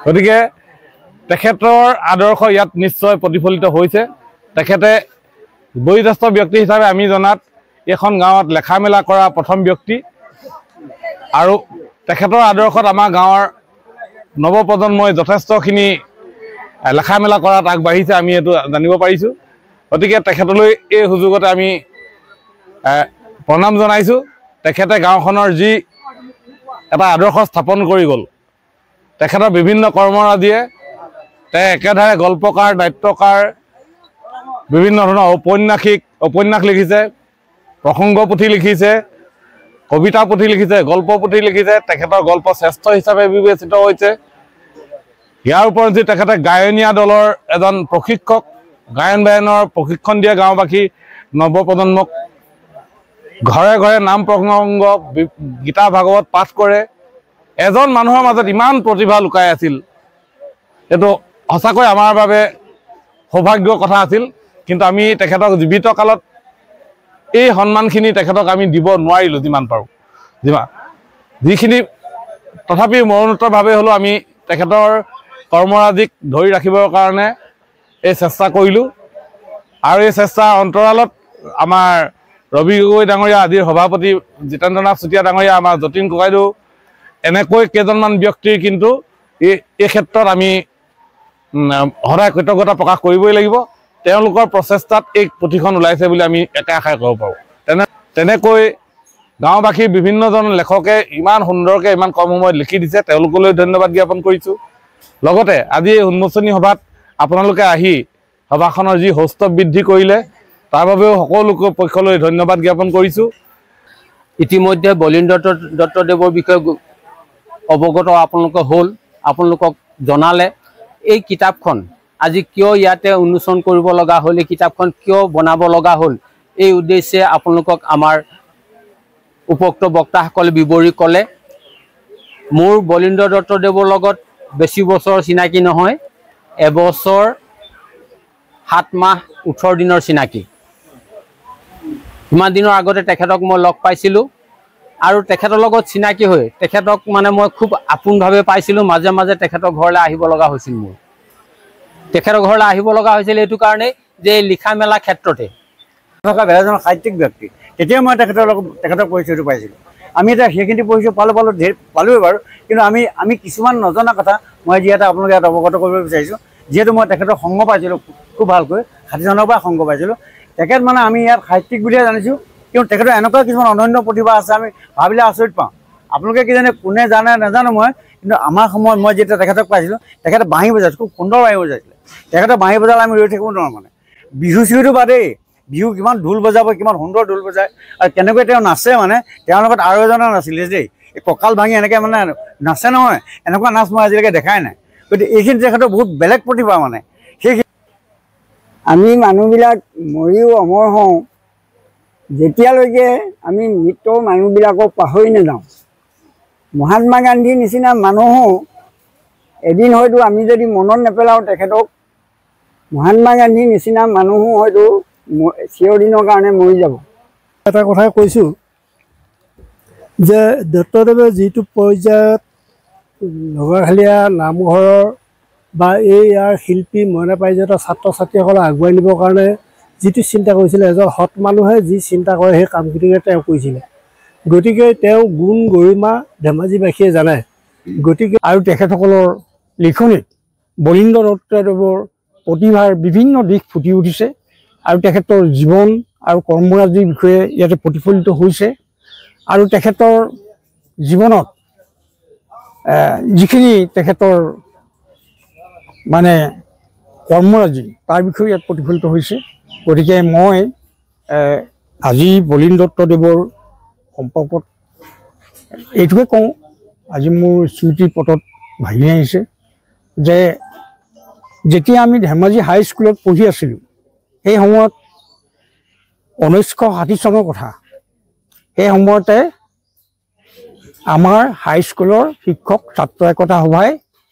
গতিকে তেখেতৰ আদৰ্শ ইয়াত নিশ্চয় প্ৰতিফলিত হৈছে। তেখেতে বয়োজ্যেষ্ঠ ব্যক্তি হিচাপে আমি জনাত এইখন গাঁৱত লেখা মেলা কৰা প্ৰথম ব্যক্তি আৰু তেখেতৰ আদৰ্শত আমাৰ গাঁৱৰ নৱপ্ৰজন্মই যথেষ্টখিনি লেখা মেলা কৰাত আগবাঢ়িছে, আমি এইটো জানিব পাৰিছোঁ। গতিকে তেখেতলৈ এই সুযোগতে আমি প্ৰণাম জনাইছোঁ। তেখেতে গাঁওখনৰ যি এটা আদৰ্শ স্থাপন কৰি গ'ল, তেখেতৰ বিভিন্ন কৰ্মৰাজিয়ে তেওঁ একেধাৰে গল্পকাৰ, নাট্যকাৰ, বিভিন্ন ধৰণৰ উপন্যাস লিখিছে, প্ৰসংগ পুথি লিখিছে, কবিতা পুথি লিখিছে, গল্প পুথি লিখিছে। তেখেতৰ গল্প শ্ৰেষ্ঠ হিচাপে বিবেচিত হৈছে। ইয়াৰ উপৰিঞ্চি তেখেতে গায়নীয়া দলৰ এজন প্ৰশিক্ষক, গায়ন বায়নৰ প্ৰশিক্ষণ দিয়ে গাঁওবাসী নৱপ্ৰজন্মক। ঘৰে ঘৰে নাম প্ৰসংগ, গীতা ভাগৱত পাঠ কৰে। এজন মানুহৰ মাজত ইমান প্ৰতিভা লুকাই আছিল, এইটো সঁচাকৈ আমাৰ বাবে সৌভাগ্যৰ কথা আছিল। কিন্তু আমি তেখেতক জীৱিত কালত এই সন্মানখিনি তেখেতক আমি দিব নোৱাৰিলোঁ যিমান পাৰোঁ, যিখিনি তথাপি মৰণোত্তৰভাৱে হ'লেও আমি তেখেতৰ কৰ্মৰাজিক ধৰি ৰাখিবৰ কাৰণে এই চেষ্টা কৰিলোঁ। আৰু এই চেষ্টাৰ অন্তৰালত আমাৰ ৰবি গগৈ ডাঙৰীয়া, আজিৰ সভাপতি জিতেন্দ্ৰ নাথ চুতীয়া ডাঙৰীয়া, আমাৰ যতীন ককাইদেউ, এনেকৈ কেইজনমান ব্যক্তিৰ কিন্তু এই ক্ষেত্ৰত আমি সদায় কৃতজ্ঞতা প্ৰকাশ কৰিবই লাগিব। তেওঁলোকৰ প্ৰচেষ্টাত এই পুথিখন ওলাইছে বুলি আমি একে আশাই ক'ব পাৰোঁ। তেনেকৈ গাঁওবাসীৰ বিভিন্নজন লেখকে ইমান সুন্দৰকৈ ইমান কম সময়ত লিখি দিছে, তেওঁলোকলৈ ধন্যবাদ জ্ঞাপন কৰিছোঁ। লগতে আজি এই উন্মোচনী সভাত আপোনালোকে আহি সভাখনৰ যি সৌষ্ঠৱ বৃদ্ধি কৰিলে তাৰ বাবেও সকলো পক্ষলৈ ধন্যবাদ জ্ঞাপন কৰিছোঁ। ইতিমধ্যে বলীন্দ্ৰ দত্তদেৱৰ বিষয়ে অৱগত আপোনালোকে হ'ল, আপোনালোকক জনালে। এই কিতাপখন আজি কিয় ইয়াতে উন্মোচন কৰিব লগা হ'ল, এই কিতাপখন কিয় বনাব লগা হ'ল, এই উদ্দেশ্যে আপোনালোকক আমাৰ উপৰোক্ত বক্তাসকলে বিৱৰি ক'লে। মোৰ বলীন্দ্ৰ দত্তদেৱৰ লগত বেছি বছৰ চিনাকি নহয়, এবছৰ 7 মাহ 18 দিনৰ চিনাকি। ইমান দিনৰ আগতে তেখেতক মই লগ পাইছিলোঁ আৰু তেখেতৰ লগত চিনাকি হৈ তেখেতক মানে মই খুব আপোনভাৱে পাইছিলোঁ। মাজে মাজে তেখেতৰ ঘৰলৈ আহিব লগা হৈছিল। মোৰ তেখেতৰ ঘৰলৈ আহিব লগা হৈছিল এইটো কাৰণেই যে লিখা মেলা ক্ষেত্ৰতে থকা এজন সাহিত্যিক ব্যক্তি, তেতিয়া মই তেখেতৰ লগত তেখেতৰ পৰিচয়টো পাইছিলোঁ। আমি এতিয়া সেইখিনি পৰিচয় পালোঁ ধেৰ পালোঁৱেই বাৰু, কিন্তু আমি কিছুমান নজনা কথা মই যিহেতু আপোনালোকে ইয়াত অৱগত কৰিব বিচাৰিছোঁ। যিহেতু মই তেখেতৰ সংগ পাইছিলোঁ খুব ভালকৈ, ষাঠিজনৰ পৰা সংগ পাইছিলোঁ। তেখেত মানে আমি ইয়াত সাহিত্যিক বুলিয়ে জানিছোঁ, কিন্তু তেখেতৰ এনেকুৱা কিছুমান অনন্য প্ৰতিভা আছে, আমি ভাবিলে আচৰিত পাওঁ। আপোনালোকে কিজানি কোনে জানে নাজানো মই, কিন্তু আমাৰ সময়ত মই যেতিয়া তেখেতক পাইছিলোঁ, তেখেতে বাঁহী বজাইছিল, খুব সুন্দৰ বাঁহী বজাইছিলে। তেখেতে বাঁহী বজালে আমি ৰৈ থাকিব নোৱাৰোঁ। মানে বিহু চিহুটো বাদেই, বিহু কিমান ঢোল বজাব, কিমান সুন্দৰ ঢোল বজায় আৰু কেনেকৈ তেওঁ নাচে, মানে তেওঁৰ লগত আৰু এজনে নাছিলে দেই, এই কঁকাল ভাঙি এনেকৈ মানে নাচে নহয়, এনেকুৱা নাচ মই আজিলৈকে দেখাই নাই। গতিকে এইখিনি তেখেতৰ বহুত বেলেগ প্ৰতিভা। মানে সেই আমি মানুহবিলাক মৰিও অমৰ হওঁ যেতিয়ালৈকে আমি মৃত মানুহবিলাকক পাহৰি নাযাওঁ। মহাত্মা গান্ধীৰ নিচিনা মানুহো এদিন হয়তো আমি যদি মনত নেপেলাওঁ তেখেতক, মহাত্মা গান্ধীৰ নিচিনা মানুহো হয়তো চিৰদিনৰ কাৰণে মৰি যাব। এটা কথাই কৈছোঁ যে দত্তদেৱে যিটো পৰ্যায়ত নগৰহালীয়া নামঘৰৰ বা এই ইয়াৰ শিল্পী মইনা পাৰিজাতৰ ছাত্ৰ ছাত্ৰীসকলক আগুৱাই নিবৰ কাৰণে যিটো চিন্তা কৰিছিলে, এজন সৎ মানুহে যি চিন্তা কৰে সেই কামখিনিকে তেওঁ কৰিছিলে। গতিকে তেওঁ গুণ গৰিমা ধেমাজিবাসীয়ে জানে। গতিকে আৰু তেখেতসকলৰ লিখনিত বলীন্দ্ৰ দত্তদেৱৰ প্ৰতিভাৰ বিভিন্ন দিশ ফুটি উঠিছে আৰু তেখেতৰ জীৱন আৰু কৰ্মৰাজিৰ বিষয়ে ইয়াতে প্ৰতিফলিত হৈছে। আৰু তেখেতৰ জীৱনত যিখিনি তেখেতৰ মানে কৰ্মৰাজি তাৰ বিষয়ে ইয়াত প্ৰতিফলিত হৈছে। গতিকে মই আজি বলীন দত্তদেৱৰ সম্পৰ্কত এইটোকে কওঁ আজি মোৰ স্মৃতিৰ পটত ভাহি আহিছে যে যেতিয়া আমি ধেমাজি হাইস্কুলত পঢ়ি আছিলোঁ, সেই সময়ত 1960 চনৰ কথা, সেই সময়তে আমাৰ হাইস্কুলৰ শিক্ষক ছাত্ৰ একতা সভাই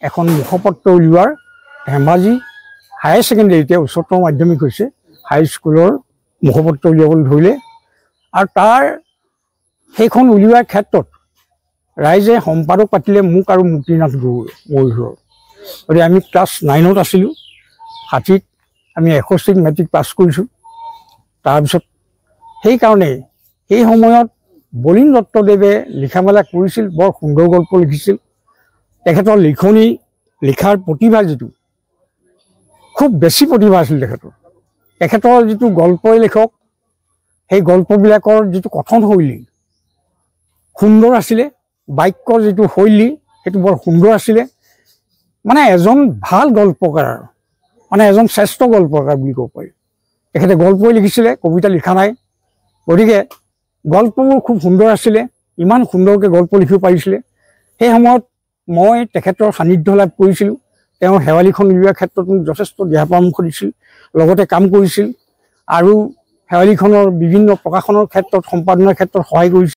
এখন মুখপত্ৰ উলিওৱাৰ ধেমাজি হায়াৰ ছেকেণ্ডেৰী, এতিয়া উচ্চতৰ মাধ্যমিক হৈছে, হাইস্কুলৰ মুখপত্ৰ উলিয়াবলৈ ধৰিলে। আৰু তাৰ সেইখন উলিওৱাৰ ক্ষেত্ৰত ৰাইজে সম্পাদক পাতিলে মোক আৰু মুক্তিনাথ গগৈ ময়ূৰৰ। গতিকে আমি ক্লাছ 9ত আছিলোঁ, 60ত আমি 61 মেট্ৰিক পাছ কৰিছোঁ। তাৰপিছত সেইকাৰণে সেই সময়ত বলীন দত্তদেৱে লিখা মেলা কৰিছিল, বৰ সুন্দৰ গল্প লিখিছিল। তেখেতৰ লিখনি লিখাৰ প্ৰতিভা যিটো, খুব বেছি প্ৰতিভা আছিল তেখেতৰ। তেখেতৰ যিটো গল্পই লেখক, সেই গল্পবিলাকৰ যিটো কথনশৈলী সুন্দৰ আছিলে, বাক্যৰ যিটো শৈলী সেইটো বৰ সুন্দৰ আছিলে। মানে এজন ভাল গল্পকাৰ, মানে এজন শ্ৰেষ্ঠ গল্পকাৰ বুলি ক'ব পাৰি। তেখেতে গল্পই লিখিছিলে, কবিতা লিখা নাই। গতিকে গল্পবোৰ খুব সুন্দৰ আছিলে, ইমান সুন্দৰকৈ গল্প লিখিব পাৰিছিলে। সেই সময়ত মই তেখেতৰ সান্নিধ্য লাভ কৰিছিলোঁ। তেওঁ শেৱালিখন উলিওৱাৰ ক্ষেত্ৰত মোক যথেষ্ট দিহা পৰামৰ্শ দিছিল, লগতে কাম কৰিছিল আৰু শেৱালিখনৰ বিভিন্ন প্ৰকাশনৰ ক্ষেত্ৰত, সম্পাদনাৰ ক্ষেত্ৰত সহায় কৰিছিল।